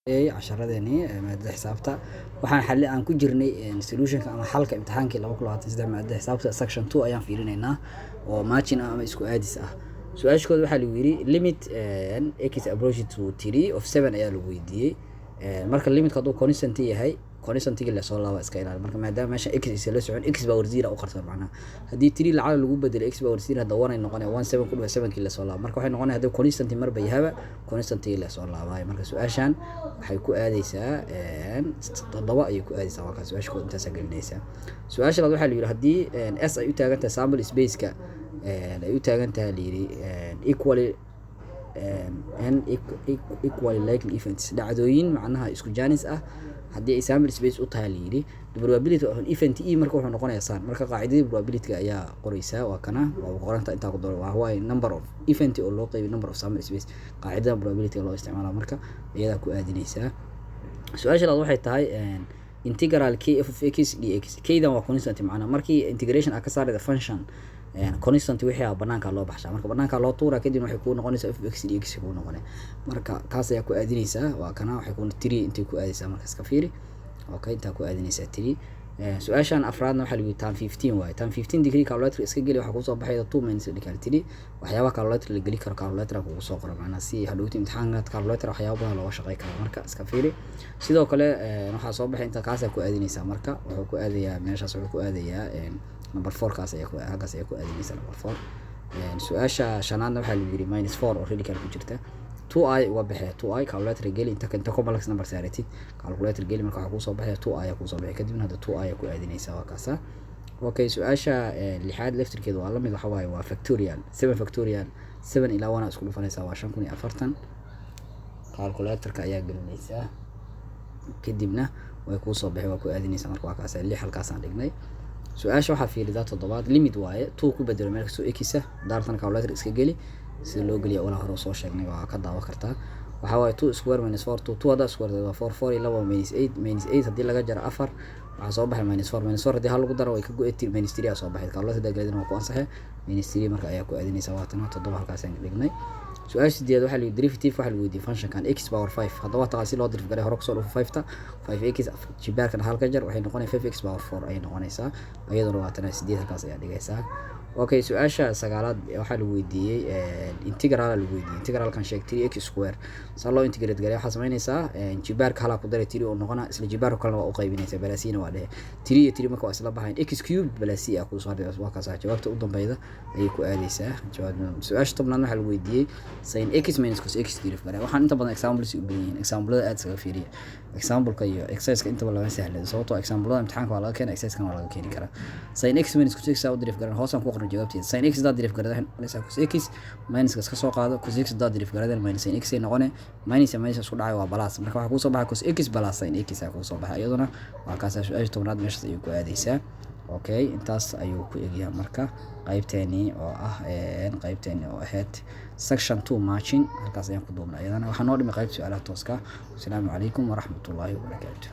Casharadeenii maadada xisaabta waxaan xalli aan ku jirnay solutionka ama xalka imtixaankii 2023 maadada xisaabta. Section 2 ayaan fiirinaynaa oo matching ah ama isku aadis ah. Su-aasha kood waxaa lagu yidhi limit x approach to 3 of 7 ayaa lagu weydiiyey. Marka limitka hadduu constant yahay, constantigii lasoo laaba iska ilaali. Marka maadaama meesha x isa la socon, x power zero u qarsoon, macnaha haddii 3 lacala lagu bedelo x power zero, hadda 1 ay noqonaya. 1 7 ku dhufa 7kii lasoo laaba. Marka waxay noqonaya haddii constant marba yahaba, constantigii lasoo laabayo. Marka su-aashan waxay ku aadeysaa 7 ayay ku aadeysaa. Waa kaa su-aasha kood, intaasaa gelinaysaa. Su-aasha labaad waxaa la yidhi haddii s ay u taagan tahay sample spaceka ay u taagan tahay, la yidhi equally n equally likely events, dhacdooyin macnaha isku jaanis ah, haddii ay sample space u tahay, la yidhi the probability of an event e marka wuxuu noqonayaa saan. Marka qaacidadii probability ayaa qoreysaa. Waa kana, waa qoranta intaa ku daro. Waa waaye number of event oo loo qeybiyo number of sample space. Qaacidada probability loo isticmaala, marka iyadaa ku aadinaysaa. Su-aasha labaad waxay tahay integral k f of x dx. Kdan waa constant, macnaha markii integration aa ka saarayda function constant, wixii ah banaanka loo baxshaa. Marka banaanka loo tuuraa, kadibna waxay kuu noqonaysaa f of x dx kuu noqonay. Marka kaas ayaa ku aadinaysaa. Waa kana, waxay ku 3 intay ku aadaysaa. Marka iska fiiri. Okay, intaa ku aadinaysaa 3. Su-aashan afraadna waxaa lagu tan 15 waaye. Tan 15 degree calculator iska geli, waxaa kusoo baxaya 2 minus radical 3. Waxyaabaha calculator la geli karo calculator kugu soo qoro, macnaha si hadhowti imtixaanka calculator waxyaaba badan looga shaqey karo. Marka iska fiiri. Sidoo kale waxaa soo baxay inta kaasaa ku aadinaysaa. Marka wuxuu ku aadayaa meeshaas, wuxuu ku aadayaa number 4. Kaas ayaa ku halkaas ayaa ku aadinaysaa number 4. Su-aasha shanaadna waxaa lagu yidhi minus 4 oo radical ku jirta 2 i uga baxee. 2 i calculator geli, inta complex number saaratid calculator geli. Marka waxaa kuusoo baxaya 2 i ayaa kuusoo baxay. Kadibna hadda 2 i ayaa ku aadinaysaa. Waa kaasa. Okay, su-aasha lixaad laftirkeeda waa lamid. Waxa waaye waa factorial, 7 factorial, 7 ilaa 1 isku dhufanaysaa, waa 5040. Calculatorka ayaa gelinaysaa, kadibna way kuusoo baxay, waa ku aadinaysaa. Marka waa kaasa, lix halkaasaan dhignay. Su-aasha waxaa fiiridaa toddobaad, limit waaye. 2 ku bedelo meel kastoo x-a daartan, calculator iska geli. Sida loo geliya walaa hore soo sheegnay, waa ka daawa kartaa. Waxaa waaye 2 square minus 4 2. 2 haddaa square waa 4, 4 iyo 2 minus 8. Minus 8 haddii laga jaro 4, waxaa soo baxay minus 4. Minus 4 haddii hal lagu daro way ka go-e, minus 3 aa soo baxay. Calculator haddaa gelidina waa ku ansaxay. Minus 3 marka ayaa ku aadinaysaa. Waatana, 7 halkaasaan dhignay. Su-aasha sideed waxaa la yidhi derivative waxaa lagu weydiiyey functionkan x power 5. Haddaba waa taqaan si loo derive garay. Hore kusoo dhufo 5 ta, 5 x jibaarkan hal ka jar, waxay noqonaya 5 x power 4 ayay noqonaysaa. Iyaduna waatana, sideed halkaas ayaa dhigaysaa. Okay, su-aasha sagaalaad waxaa lagu weydiiyey integral lagu weydiiyey. Integralkan sheeg, 3 x square saa loo integrate garay. Waxaa samaynaysaa jibaarka halaa ku daray, 3 oo noqona, isla jibaarka kalena waa u qaybinaysaa, plus c-na waa dhehe. 3 iyo 3 marka waa isla baxayn, x cube plus c ah kuusoo hadhay. Waa kaas, jawaabta u dambeyda ayay ku aadaysaa jawaab. Su-aasha 10aad waxaa lagu weydiiyey sin x minus cos x derive garay. Waxaan inta badan examples u badan yihiin. Examplada aad iskaga fiiriya, exampleka iyo exerciseka intaba lama sahla, sababtoo examplada imtixaanka waa laga keena, exerciseka waa laga keeni karaa. Sin x minus cos x aa u derive garan, hoosaan ku qorno jawaabteeda. Sin x haddaad derive garada waxay noqonaysaa cos x, minuska iska soo qaado. Cos x haddaad derive garadeen minus sin x ay noqone. Minus iyo minus isku dhacay waa plus. Marka waxaa kuusoo baxay cos x plus sin x aa kuusoo baxay. Iyaduna waa kaasa, su-aasha 10aad meeshaas ayay ku aadaysaa. Okay, intaas ayuu ku egyahay. Marka qaybteenii oo ah qaybteenii oo ahayd section 2 matching halkaas ayaan ku duubnay. Iyadana waxaa noo dhimay qayb su-aalaha tooska. Asalaamu calaykum waraxmatullaahi wabarakaatu.